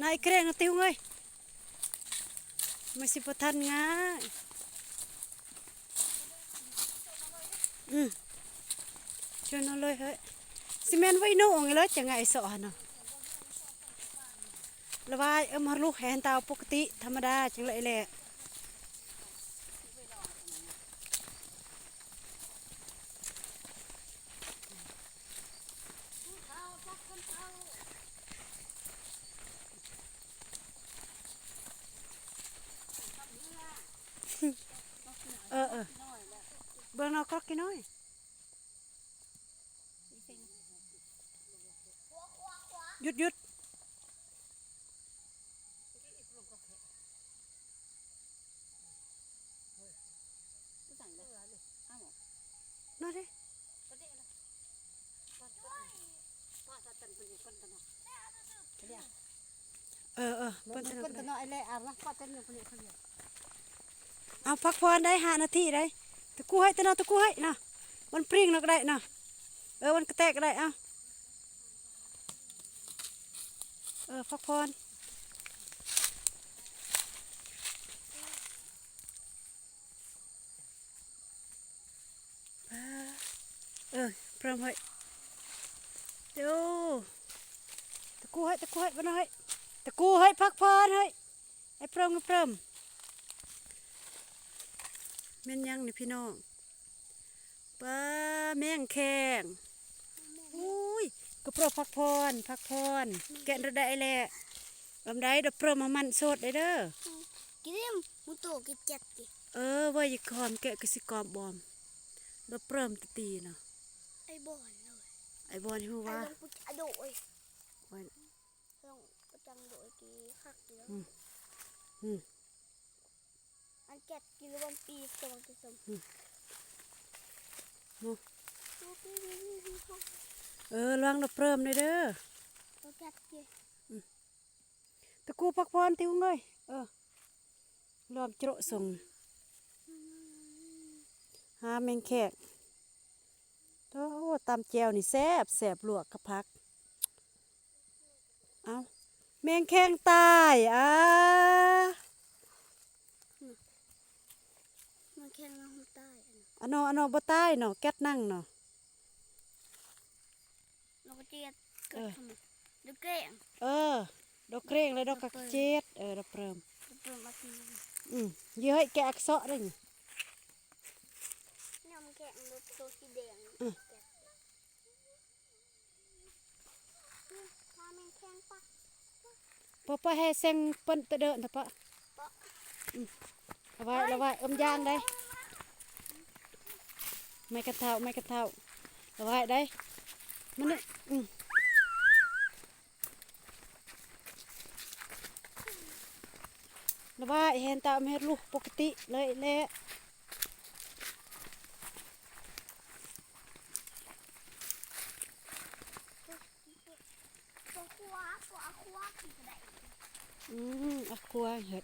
ນາຍແກງຕິວເອີຍ ມັນຊິບໍ່ທັນງ່າຍ. ອືມ ເຊີນເອົາເລີຍເຮີ້ຍ. ຊິແມ່ນໄວໂນງເລີຍ ຈັ່ງໄງເຊາະຫັ້ນນະ. ລະວາຍ ເອີ ມາລຸແຮນຕາວປົກກະຕິທຳມະດາ ຈັ່ງເລີຍແຫຼະ. ເອີ ເອີ ເບິ່ງເນາະ ຄອກກີນ້ອຍ. ຢຸດ ຢຸດ. ນອນເດ້. ເອີ ເອີ ເພິ່ນ ເພິ່ນ ເພິ່ນ ເພິ່ນ ເພິ່ນ ເອົາ ພັກຜ່ອນໄດ້ຫ້ານາທີໄດ໋. ຕະກູໃຫ້ຕະເນາະ ຕະກູໃຫ້ເນາະ. ມັນປຣິງເນາະ ກໍໄດ້ເນາະ. ເອີ ມັນກະແຕກກໍໄດ້ ເອົາ. ເອີ ພັກຜ່ອນ. ເອີ ເພີ່ມເຮີ້ຍ. ໂອ້ ຕະກູໃຫ້ ຕະກູໃຫ້ ບໍ່ນ້ອຍເຮີ້ຍ. ຕະກູເຮີ້ຍ ພັກຜ່ອນເຮີ້ຍ. ໃຫ້ເພີ່ມ ໃຫ້ເພີ່ມ. ແມ່ນຫຍັງນີ້ພີ່ນ້ອງ? ປາ ແມງແຄງ. ໂອ້ຍ ກະເພິ່ມ ພັກຜ່ອນ ພັກຜ່ອນ. ແກະໄດ້ແຫຼະ. ອຳໄດ້ດອກເພີ່ມ ມາໝັ່ນໂສດໄດ້ເດີ. ກິນໝູໂຕກິນແກັດຕິ. ເອີ ເວີ້ຍ ຢ່າກອມແກະ ກະຊິກອມບອມ. ດອກເພີ່ມຕີໆເນາະ. ໄອ້ບອນເລີຍ ໄອ້ບອນຮູ້ວ່າ ໄອ້ບອນ ອະໂດຍ ໂອ້ຍ ລອງປະຈັງໂດຍທີ່ຄັກຢູ່. ອືມ ອືມ ອັນແກັດກິນລະວັນປີສອງຈະສົມ. ອືມ ເອີ ລະວັງດອກເພີ່ມແດ່ເດີ. ແກັດກິນ ອືມ ຕະກູພັກຜ່ອນຕິວເອີຍ. ເອີ ລອມໂຈະສົ່ງ ຫາແມງແຄງ. ໂອ້ ຕຳແຈ່ວນີ້ແຊບ ແຊບ ລວກກັບຜັກ. ເອົາ ແມງແຄງຕາຍ ອາ ແມງແຄງນາງຕາຍ. ອາໂນ ອາໂນ ບໍ່ຕາຍເນາະ ແກັດນັ່ງເນາະ. ດອກກະເຈັດ ເກີດຂຶ້ນ ດອກແກງ ເອີ ດອກແກງ ແລະ ດອກກະເຈັດ. ເອີ ດອກເພີ່ມ ດອກເພີ່ມ ອືມ ເຢີ້ຍ ແກະອັກເຊາະໄດ້ນີ້. ຍຳແກງໂຕສີແດງ ອືມ ແກະ ອືມ ພາແມງແຄງປະ ປະ ປະ ໃຫ້ແຊງເປີ້ນຕະເດີນຕະປະ. ອືມ ລະໄວ້ ລະໄວ້ ເອີ້ມຢ່າງໃດ ໄມ້ກັນເທົາ ໄມ້ກັນເທົາ ລະໄວ້ໃດ ມານີ້ ອືມ ລະໄວ້ ແຮນຕາມເຮັດລູກປົກກະຕິເລີຍແຫຼະ. ອືມ ອາ ຄົວເຮັດ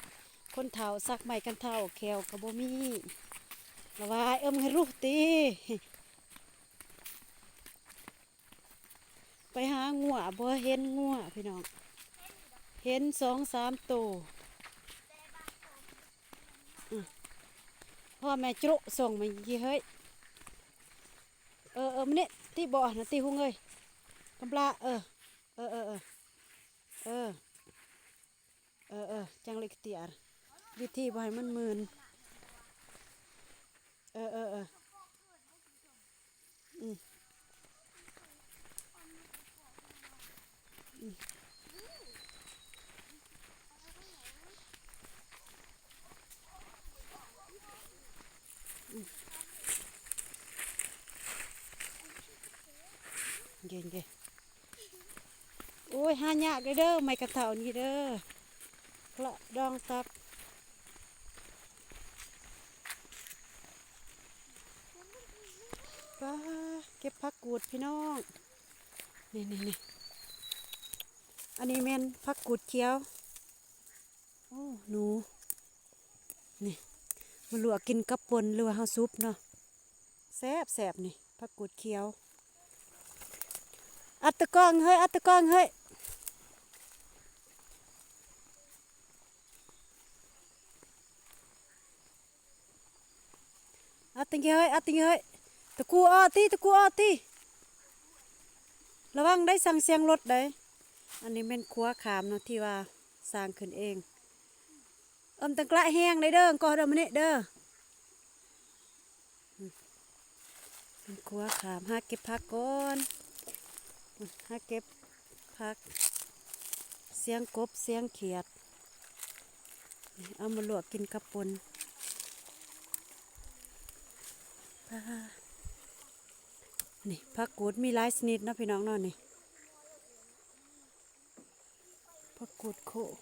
ຄົນເຖົ້າສັກໄມ້ກັນເທົາ ແຂ້ວກໍບໍ່ມີ ລະວ່າເອີ້ມໃຫ້ລູກຕິ ໄປຫາງົວ ບໍ່ເຫັນງົວພີ່ນ້ອງ ເຫັນສອງສາມໂຕ ອືມ ພໍ່ແມ່ຈຸສົ່ງມາຢູ່ເຮີ້ຍ ເອີ ເອີ ມານີ້ຕິ ບໍ່ນະຕິ ຮຸງເອີຍ ກຳລາ ເອີ ເອີ ເອີ ເອີ ເອີ ເອີ ເອີ ຈັ່ງເລັກຕຽ ວິທີບໍ່ໃຫ້ມັນມື່ນ ເອີ ເອີ ເອີ ອືມ ອືມ. ເຢັນໆ ໂອ້ຍ ຫາຍາກເດີ ໄມ້ກະເທົານີ້ເດີ ກະດອງຕັບ ປ້າ ເກັບຜັກກູດພີ່ນ້ອງ ນີ້ໆໆ ອັນນີ້ແມ່ນຜັກກູດຂຽວ. ໂອ້ ໜູ ນີ້ ມາລວກກິນກັບປົ່ນ ຫຼືວ່າເຮົາສຸບເນາະ ແຊບໆ ນີ້ ຜັກກູດຂຽວ ອັດຕະກ້ອງເຮີ້ຍ ອັດຕະກ້ອງເຮີ້ຍ. ອັດຕິງເຮີ້ຍ ອັດຕິງເຮີ້ຍ ຕະກູອອກຕິ ຕະກູອອກຕິ ລະວັງໄດ້ ສັງສຽງລົດໄດ໋. ອັນນີ້ແມ່ນຂົວຂ້າມເນາະ ທີ່ວ່າສ້າງຂຶ້ນເອງ. ເອີມ ຕັງກະແຮງໄດ໋ເດີ ກໍເດີມານີ້ເດີ. ເປັນຂົວຂ້າມ ຫາເກັບຜັກກ່ອນ ຫາເກັບຜັກ ສຽງກົບ ສຽງຂຽດ ເອົາມາລວກກິນກັບປົ່ນ. ປາ ນີ້ ຜັກກູດມີຫຼາຍຊະນິດເນາະ ພີ່ນ້ອງເນາະ ນີ້. ຜັກກູດໂຂກ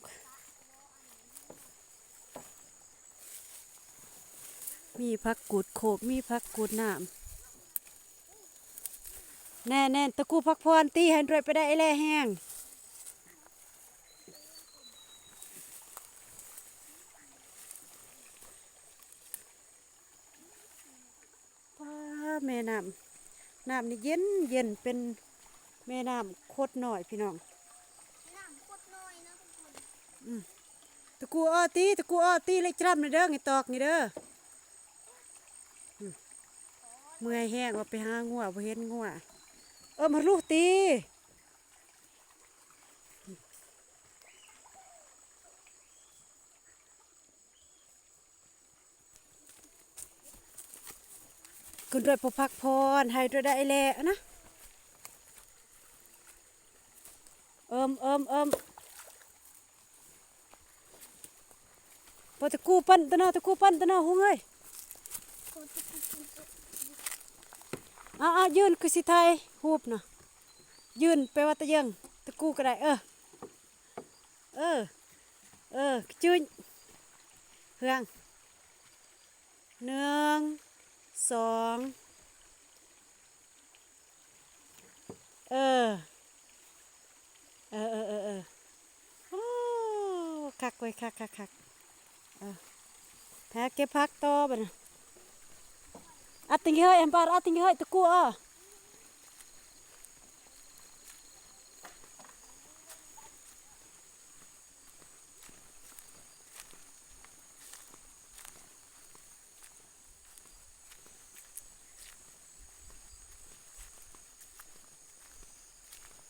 ມີຜັກກູດໂຂກ ມີຜັກກູດນ້ຳ. ແນ່ໆ ຕະກູພັກຜ່ອນຕິ ໃຫ້ດ້ວຍໄປໄດ້ໄອ້ແລ່ແຮງ. ປາ ແມ່ນ້ຳ ນ້ຳນີ້ເຢັນໆ ເປັນແມ່ນ້ຳຄົດນ້ອຍພີ່ນ້ອງ. ນ້ຳຄົດນ້ອຍເນາະທຸກຄົນ. ອືມ ຕະກູອອກຕິ ຕະກູອອກຕິ ເລັກຈຳນີ້ເດີ ງີຕອກນີ້ເດີ. ອືມ ເມື່ອຍແຮງ ວ່າໄປຫາງົວ ບໍ່ເຫັນງົວ. ເອີ ມາລຸຕິ. ຂຶ້ນດ້ວຍຜູ້ພັກຜ່ອນ ໃຫ້ດ້ວຍໄດ້ແຫຼະນະ. ເອີມ ເອີມ ເອີມ ບໍ່ ຕະກູປັ່ນຕະນາ ຕະກູປັ່ນຕະນາ ຮຸງເອີຍ. ເອົາໆ ຢືນ ຄືຊິຖ່າຍຮູບນະ ຢືນ ແປວ່າຕະເຢິງ ຕະກູກໍໄດ້ ເອີ. ເອີ ເອີ ຈື້ນ ເຮືອງ ໜຶ່ງ ສອງ ເອີ ເອີ ເອີ ເອີ ເອີ ໂອ້ ຄັກເວີຍ ຄັກ ຄັກ ຄັກ ເອີ ຫາເກັບຜັກຕໍ່ບັດນີ້. ອັດຕິງເຮີ້ຍ ແອມປາ ອັດຕິງເຮີ້ຍ ຕະກູເອີ.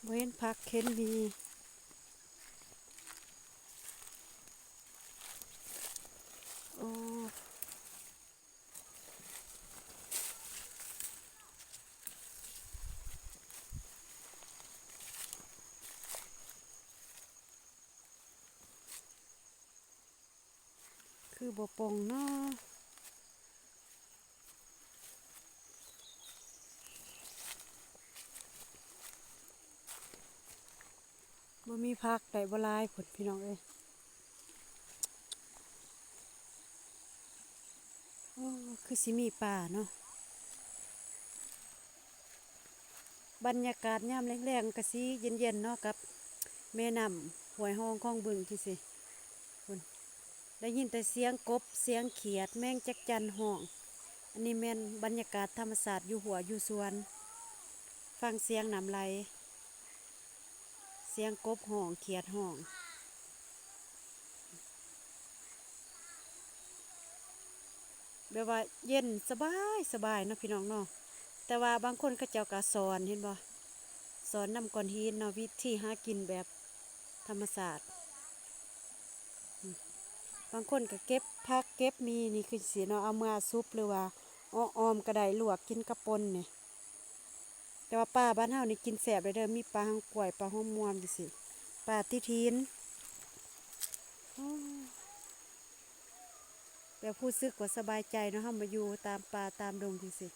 ບໍ່ເຫັນຜັກເຫັນໝີ່ ໂອ້. ຄືບໍ່ປ່ອງເນາະ ບໍ່ມີຜັກໄດ້ບໍ່ຫຼາຍພຸ້ນ ພີ່ນ້ອງເອີຍ. ໂອ້ ຄືຊິມີປາເນາະ. ບັນຍາກາດຍາມແລງໆ ກະຊິເຢັນໆ ເນາະ ກັບແມ່ນ້ຳຫ້ວຍຮ່ອງຄອງບຶງຈັ່ງຊີ້ ພຸ້ນ ໄດ້ຍິນແຕ່ສຽງກົບ ສຽງຂຽດ ແມງຈັກຈັ່ນຮ້ອງ. ອັນນີ້ແມ່ນບັນຍາກາດທຳມະຊາດຢູ່ຮົ້ວຢູ່ສວນ ຟັງສຽງນ້ຳໄຫຼ ສຽງກົບຮ້ອງ ຂຽດຮ້ອງ ແບບວ່າເຢັນສະບາຍ ສະບາຍເນາະ ພີ່ນ້ອງເນາະ. ແຕ່ວ່າບາງຄົນເຂົາເຈົ້າກໍສອນ ເຫັນບໍ່ ສອນນຳກ້ອນຫີນເນາະ ວິທີຫາກິນແບບທຳມະຊາດ. ບາງຄົນກໍເກັບຜັກເກັບໝີ່ນີ້ຄືຊີ້ເນາະ ເອົາເມືອສຸບ ຫຼືວ່າເອາະອອມກໍໄດ້ ລວກກິນກັບປົ່ນນີ້. ແຕ່ວ່າປາບ້ານເຮົານີ້ກິນແຊບເດີ ມີປາຫາງກ້ວຍ ປາຫອມມ່ວນຈັ່ງຊີ້ ປາຕິດຫີນ. ໂອ້ ແບບຮູ້ສຶກວ່າສະບາຍໃຈເນາະ ເຮົາມາຢູ່ຕາມປ່າຕາມດົງຈັ່ງຊີ້.